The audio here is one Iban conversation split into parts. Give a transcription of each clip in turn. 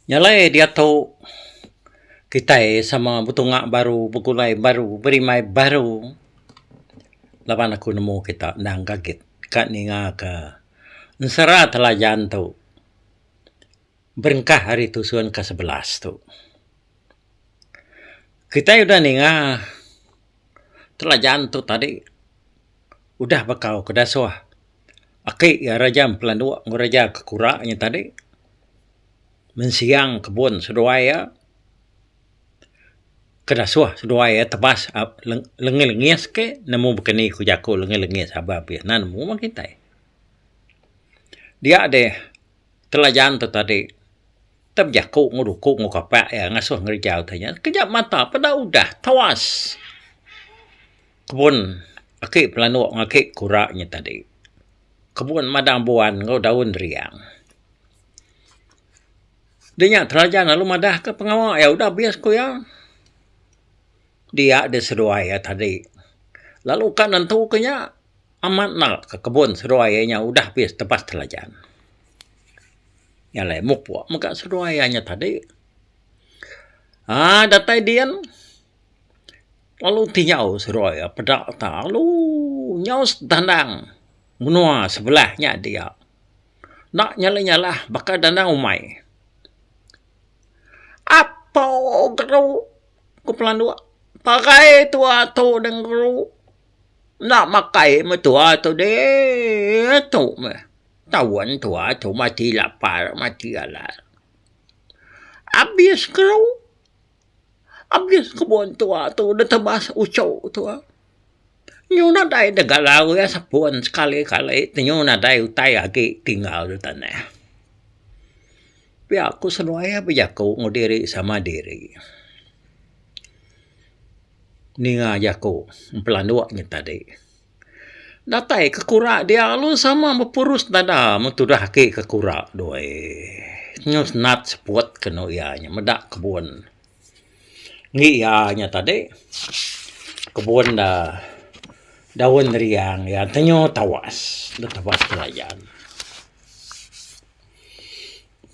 Nya alai diatu kitai sama betunga baru begulai baru berimbai baru laban aku nemu kita endang gagit ka ninga ka ensera telajan tu berengkah ari tusun ke 11 tu. Kitai udah ninga telajan tu tadi udah bekau ke dasuh aki iya raja Empelanduk enggau raja Kekura nya tadi mensiang kebun seduai iya ke dasuh seduai iya tebas lengis lengis ke nemu bekeni ku jaku lengis lengis aba abis enda nemu mah kitai. Dia deh telajan tu tadi Tau bejaku enggau duku enggau kapak iya ngasuh ngereja utai nya. Kejap mata peda udah tawas kebun aki pelanduk enggau aki kura nya tadi. Kebun madang buan enggau daun riang. Deh nya terajan lalu madah ka pengawa iya udah abis ku iya. Dia deh seduai iya tadi. Lalu ka nentu ke nya amat enda ka kebun seduai iya nya udah abis tebas telajan. Nya alai mupuk mega seduai iya nya tadi. Aaa datai din lalu tinjau seduai iya peda ta lalu nyau sedandang menua sebelah nya dia. Enda nyalah nyalah baka dandang umai. Apo geru ku pelanduk parai tua tu deh geru enda makai meh tua tu ditu meh. Taun tua tu mati lapar mati alai. Abis keru abis kebun tua tu deh tebas uchu tua. Nyu nadai deh galau iya sepun sekali kali ti nyu nadai utai agi tinggal da tanah. Pia ku seduai iya bejaku enggau diri sama diri. Ninga jaku empelanduk nya tadi. Datai ke kura dia lalu sama bepurus dada meh tudah agi ke kura doi. Nyu senat seput ke anu iya nya meda kebun. Enggi iya nya tadi kebun da daun riang iya ti nyu tawas da tawas belayan.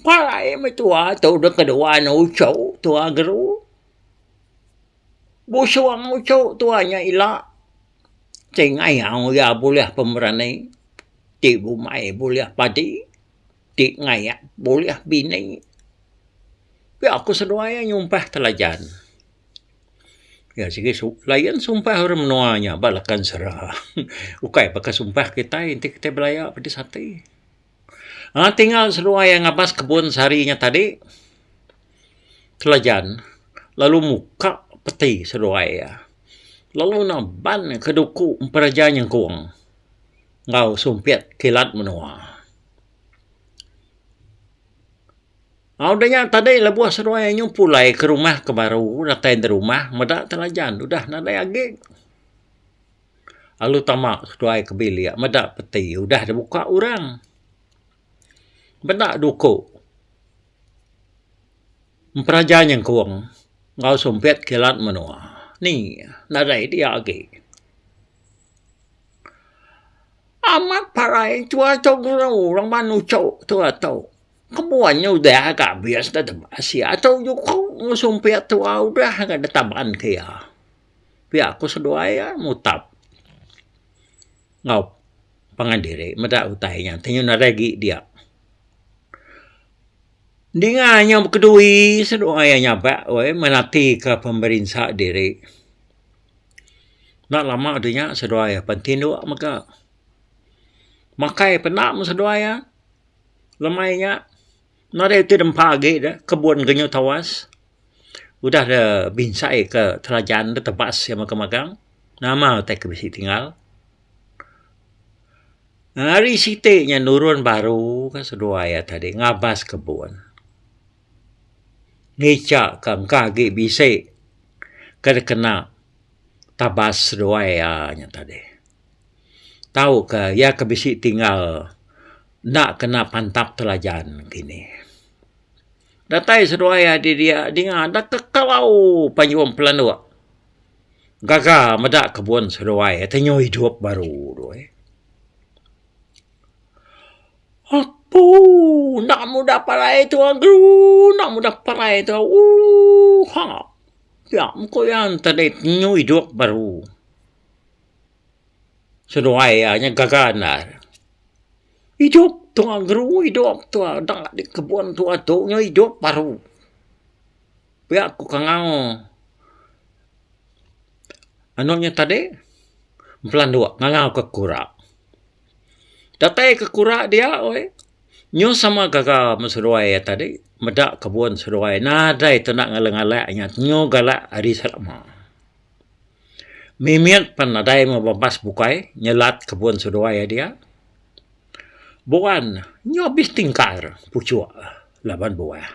Parai meh tua tu da kedua ne uchu tua geru. Busung uchu tua nya ila ti ngayau iya bulih pemerani ti bumai bulih padi ti ngayap bulih bini. Pia ku seduai iya nyumpah telajan. Iya sigi lain sumpah orang menua nya ba lekan sera ukai baka sumpah kitai enti kitai belaya pedis ati. Aaa tinggal seduai iya ngabas kebun sehari nya tadi telajan lalu muka peti seduai iya lalu naban ke duku empereja nyengkung enggau sumpit kilat menua. Au udah nya tadi lebuh seduai iya pulai ke rumah ke baru datai da rumah meda telajan udah nadai agi. Lalu tama seduai ke bilik meda peti udah dibuka orang. Meda duku emperaja nyengkung enggau sumpit kilat menua. Ni nadai dia agi. Amat parai tua tu guru laban uchu tua tu. Kebun nya udah ga abis da tebas iya tu juku enggau sumpit tua udah ga ditaban ke iya. Pia ku seduai iya mutap enggau pangan diri meda utai nya ti nyau nadai agi dia. Dinga nya bekedui seduai iya nyabak weh menati ka pemerinsa diri. Enda lama udah nya seduai iya pan tinduk mega. Makai penda meh seduai iya lemai nya nadai ti dempa agi da kebun ke nyau tawas. Udah da binsai ke telajan da tebas iya magang magang nama utai ke bisi tinggal. Hari siti nya nurun baru ka seduai iya tadi ngabas kebun. Ngicha ka engka agi bisi ke dikena tabas seduai iya nya tadi. Tau ka iya ke bisi tinggal enda kena pantap telajan kini. Datai seduai adi dia dinga da kekelau payung pelanduk. Gaga meda kebun seduai ti nyau idup baru tu eh. Puu enda mudah parai tua guru enda mudah parai tua oohaa pia meh ku iya tadi nyu idup baru. Seduai iya nya gaga endar. Idup tua guru idup tua da di kebun tua tu nyu idup baru. Pia ku kangau anu nya tadi belanduk ngangau ke kura. Datai ke kura dia weh nyu sama gaga meh seduai iya tadi meda kebun seduai nadai tenda ngalak ngalak nya nyu galak ari selama. Mimit pan nadai meh babas bukai nyelat kebun seduai iya dia. Buan nyu abis tingkar puchuk laban buah.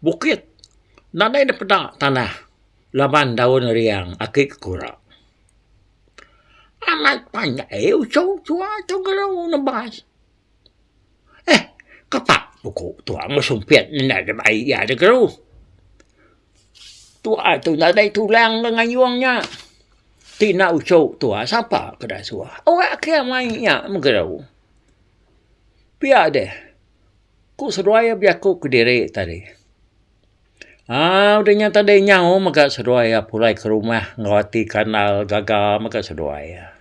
Bukit nadai ne peda tanah laban daun riang aki kekura. Amat panjai uchu tua tu gerau nebas. Eh kapa puku tua enggau sumpit enda dibai iya da geru. Tua tu nadai tulang da ngayung nya. Ti enda uchu tua sapa ke da suah. Awak ke mai nya megeru. Pia deh ku seduai bejaku kediri tadi. Aaa udah nya tadi nyau mega seduai iya pulai ke rumah enggau ati kandal gaga mega seduai iya.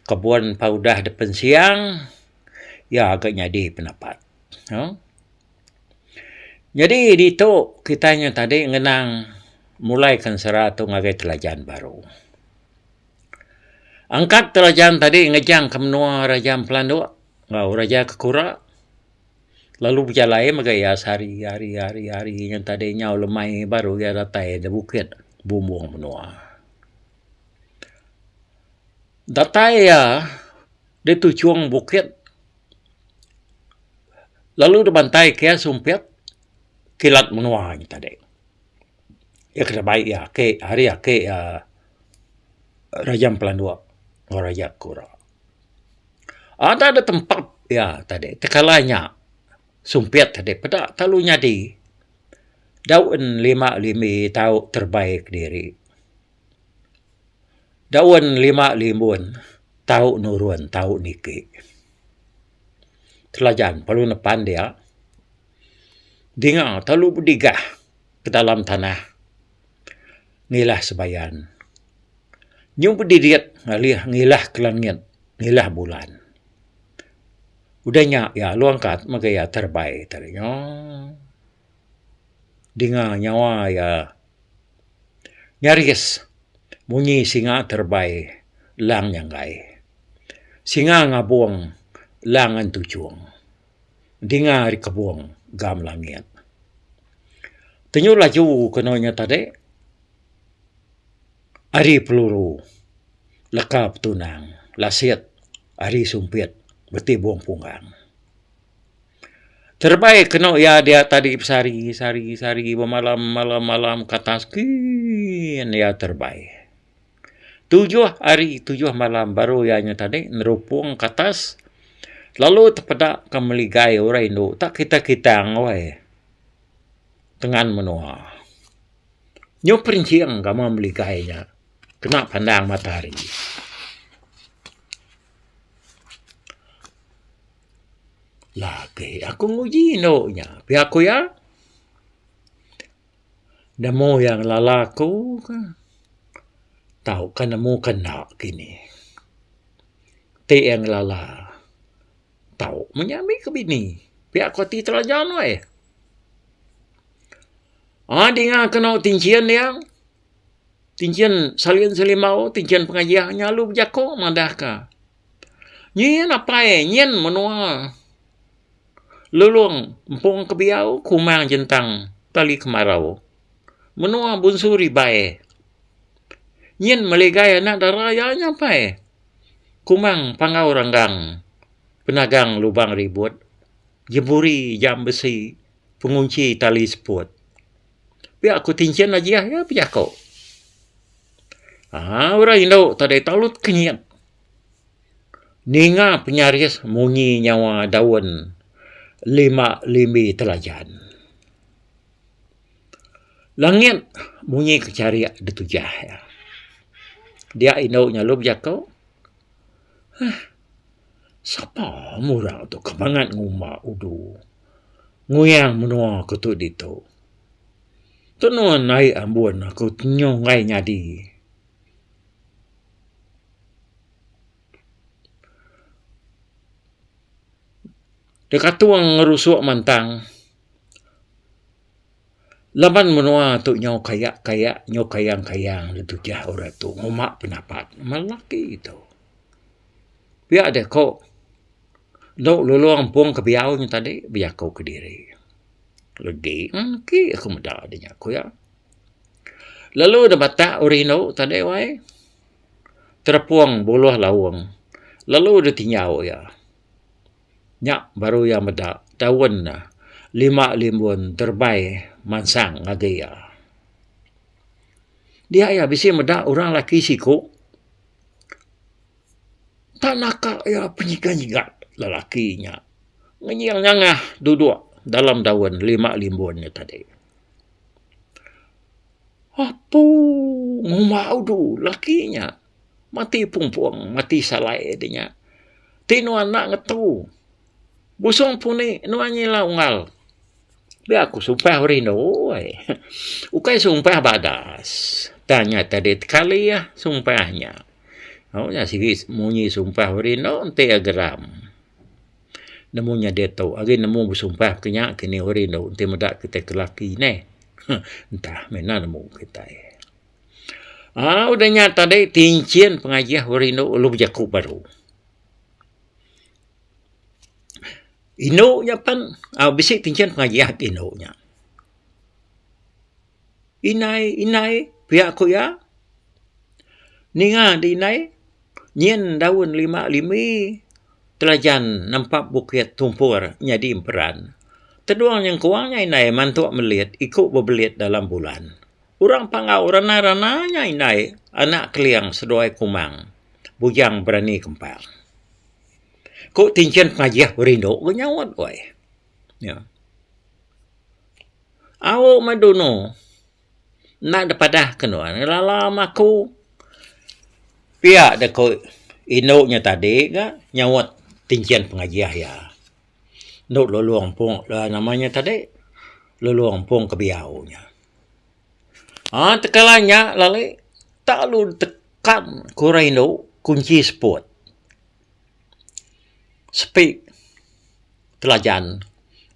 Kebun pa udah depen siang iya ga nyadi penapat. Nyadi ditu kitai nya tadi ngenang mulai ke ensera tu ngagai Telajan baru. Angkat Telajan tadi ngejang ke menua Raja Empelanduk enggau Raja Kekura lalu bejalai mega iya sehari hari hari hari nya tadi nyau lemai baru iya datai da bukit bumbung menua. Datai iya di tuchung bukit. Lalu dibantai ke iya sumpit kilat menua nya tadi. Iya ke dibai iya ake ari ake iya Raja Empelanduk enggau Raja Kura. Ada da tempat iya tadi tekala nya sumpit tadi peda telalu nyadi daun lima limbi tau terebai kediri. Daun lima limbun tau nurun tau niki. Telajan perlu nepan dia dinga telu bedigah ke dalam tanah ngilah sebayan. Nyu bedidit ngalih ngilah ke langit ngilah bulan. Udah nya iya lalu angkat mega iya terebai tadi nyo dinga nyawa iya. Nyaris munyi singa terebai lang nyanggai. Singa ngabung lang entuchung. Dinga ari kebung gam langit. Tenyu laju ke anu nya tadi ari peluru leka petunang lasit ari sumpit betibung punggang. Terebai kenu iya dia tadi besari sari sari bemalam malam malam ke atas kin iya terebai. Tujuh hari tujuh malam baru iya nya tadi nerupung ke atas lalu tepeda ke meligai orang indu tak kitang kitang weh tengan menua. Nyau perinching gamal meligai nya kena pandang matahari. Lagi aku nguji endo nya pia ku iya. Nemu iya ngelala aku ka tauka nemu ka enda kini. Ti iya ngelala tau meh nya ambi ke bini pia ku ati Telajan weh. Aaa dinga kenu tinchin iya tinchin salin selimau tinchin pengajih nya lalu bejako madah ka. Nyin apai nyin menua Lulong empung kebiau kumang jentang tali kemarau. Menua Bunsu Ribai. Nyin meligai anak dara iya nya apai. Kumang Panggau Ranggang penagang lubang ribut jemburi jam besi pengunchi tali seput. Pia ku tinchin ajih iya bejaku. Aaa orang indu tadi talut kenyit. Ninga penyaris munyi nyawa daun lima limbi telajan. Langit munyi kecharik ditujah iya. Dia indu nya lalu bejaku, Huh. Sapa murang tu ke bangat ngumba udu nguyang menua ku tu ditu. Tenun ai ambun aku nyau enggai nyadi. Dekatung ngerusuk mantang laban menua tu nyau kayak kayak nyau kayang kayang ditujah orang tu nguma penapat lelaki tu. Pia deh ko endo lulong empung ke biau nya tadi bejaku kediri. Legi engki aku meda deh nya ku iya. Lalu da batak orang indu tadi wai terepung buluh laung lalu ditinjau iya. Nya baru iya meda daun ne lima limbun terebai mansang ngagai iya. Dia iya bisi meda orang laki siku tak naka iya penyigat-nyigat lelaki nya ngenying nyangah duduk dalam daun lima limbun nya tadi. Apu ngumba udu laki nya mati pumpung mati salai ti nya. Ti nuan enda ngetu busung puni nuan nyila unggal. Pia ku sumpah rindu ai. Ukai sumpah badas tang nya tadi tekali ah sumpah nya. Au nya sigi munyi sumpah rindu enti iya geram. Nemu nya diatu agi nemu besumpah ke nya kini orang rindu enti meda kitai ke laki neh. Entah meh enda nemu kitai. Aaa udah nya tadi tinchin pengajih orang rindu lalu bejaku baru. Indu nya pen aaa bisi tinchin pengajih ati indu nya. Indai indai pia ku iya ninga di indai nyin daun lima limi telajan nempap bukit tumpur nyadi emperan. Tedung nyengkuang nya indai mantuk melit iku bebelit dalam bulan. Orang panggau rana rana nya indai anak keling seduai kumang bujang berani kempang. Ku tinchin pengajih berindu ke nyaut weh. Nya. Au meh dunu enda dep padah ke nuan ngelala meh aku. Pia deh ku indu nya tadi ga nyaut tinchin pengajih iya. Endo lulong pung nama nya tadi lulong pung kebiau nya. Aaa tekala nya lalu tak lu tekan ku orang indu kunchi seput. Sepi telajan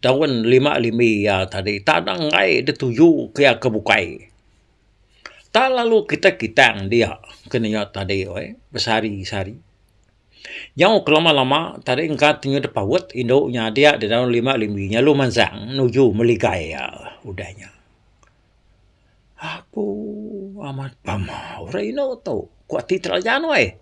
daun lima limi iya tadi tak ada enggai dituju ke iya ke bukai. Tak lalu kita kitang dia ke nya tadi weh besehari sehari. Nyau ke lama lama tadi engka ti nyau dipaut indu nya dia da daun lima limi nya lalu mansang nuju meligai iya udah nya. Apu amat pama orang indu tu ku ati telajan weh.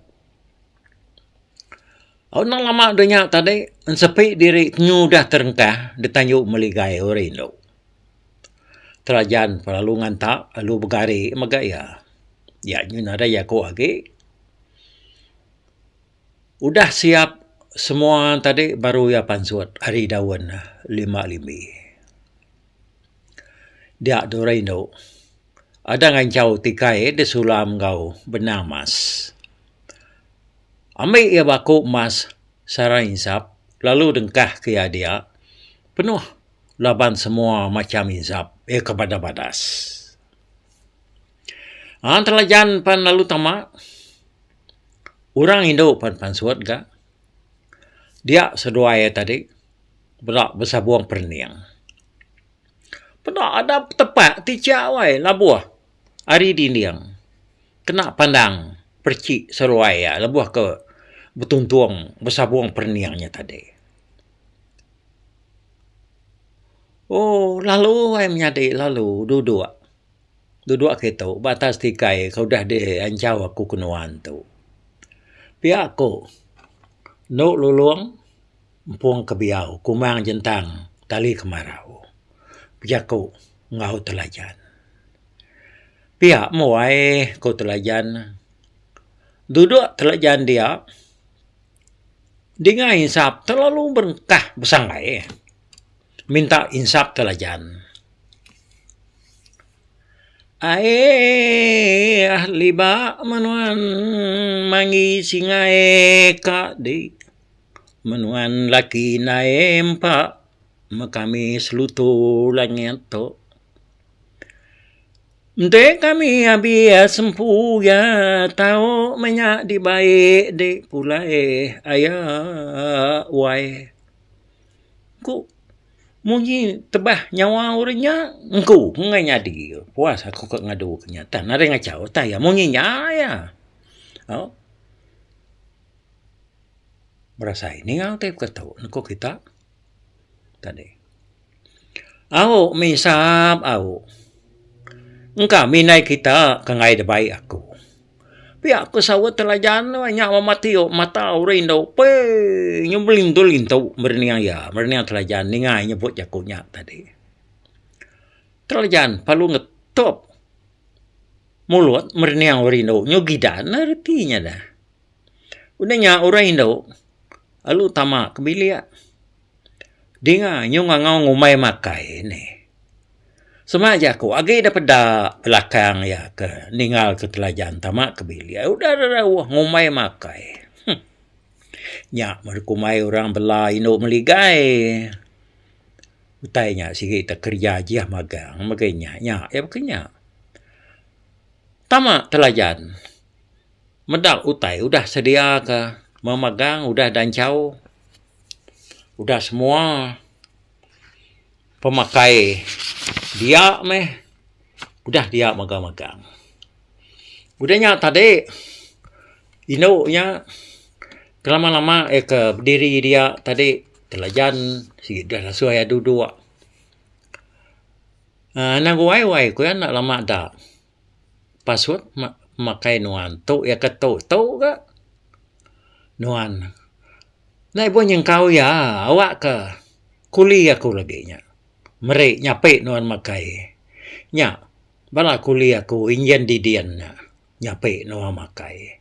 Endang lama deh nya tadi ensepi diri nyu udah terengkah ditanju meligai orang indu. Telajan lalu nganta lalu begari mega iya. Iya nyu nadai jaku agi. Udah siap semua tadi baru iya pansut ari daun lima limi. Dia deh orang indu ada nganchau tikai disulam enggau benang mas. Ambi iya baku mas sarang insap lalu dengkah ke iya dia penuh laban semua macham insap iya ke badas badas. Aaa telajan pan lalu tama orang indu pan pansut ga dia seduai iya tadi bela besabung perening. Peda ada tepak ti chia wai labuh ari dinding. Kena pandang perchi seruai iya lebuh ke betuntung besabung perening nya tadi. Ooh lalu ai menyadi lalu duduk. Duduk kitu ba atas tikai ke udah dianchau aku ke nuan tu. Pia ku endo lulong empung ke biau kumang jentang tali kemarau bejaku enggau telajan. Pia muai ku Telajan. Duduk Telajan dia dinga insap terlalu berengkah besanggai minta insap Telajan. Aii liba menuan manggi singai ka di. Menuan laki indai empa me kami selutu langit tu. Enti kami abis empu iya tau menya dibai di pulai aya wai. Ku munyi tebah nyawa orang nya engku enggai nyadi puas aku ka ngadu ke nya tang nadai ngachau tang iya munyi nya iya. Au. Berasai ninga utai ke tu ku kita tadi. Au misap au. Engka mindai kita ke enggai dibai aku. Pia ku saut telajan nya mama tiu mata orang indu pei nyau belintu lintu merening iya merening telajan ninga iya nyebut jaku nya tadi. Telajan perlu ngetup mulut merening orang indu nyau gidan reti nya dah. Udah nya orang indu lalu tama ke bilik dinga nyu ngangau ngumbai makai nih. Sema jaku agi da peda belakang iya ke ninggal ke telajan tama ke bilik udah rerauh ngumbai makai. Huh nya meh kumbai orang bela indu meligai. Utai nya sigi te kereja ajih magang mega nya nya iya baka nya. Tama telajan. Meda utai udah sedia ka memagang udah danchau udah semua pemakai dia meh udah dia magang-magang. Udah nya tadi indu nya kelama-lama iya ke bediri dia tadi telajan sigi deh ngasuh iya duduk uhh anang guai-guai ku iya enda lama da. Pasut makai nuan tu iya ke tu tu ga nuan. Enda ibuh nyengkau iya awak ke kuli aku lagi nya meri nyapi nuan makai. Nya bala kuli aku injin didin nya nyapi nuan makai.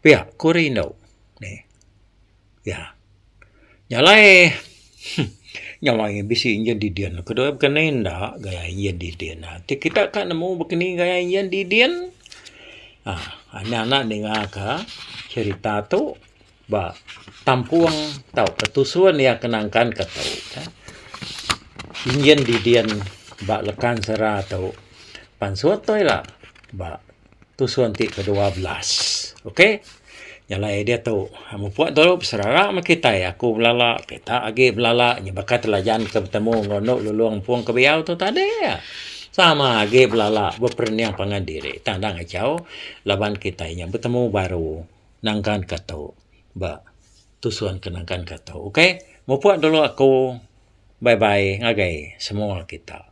Pia ku rindu nih. Ya. Nya alai nya alai bisi injin didin ku deh bukan ne enda gaya injin didin. Ti kita ka nemu baka ni gaya injin didin uhh anak anak ninga ka cerita tu ba tampung tauka tusun iya ke nangkan ka tu. Injin didin ba lekan sera tu pansut tu ila ba tusun ti ke 12. Ok. Nya alai diatu mupuk tu beserara meh kitai aku belala kita agi belala nya baka telajan ke betemu enggau endo lulong empung ke biau tu tadi. Sama agi belala beperening pangan diri tang enda ngachau laban kitai nya betemu baru nangkan ka tu ba tusun ke nangkan ka tu. Ok mupuk dulu aku bye bye ngagai semua kita.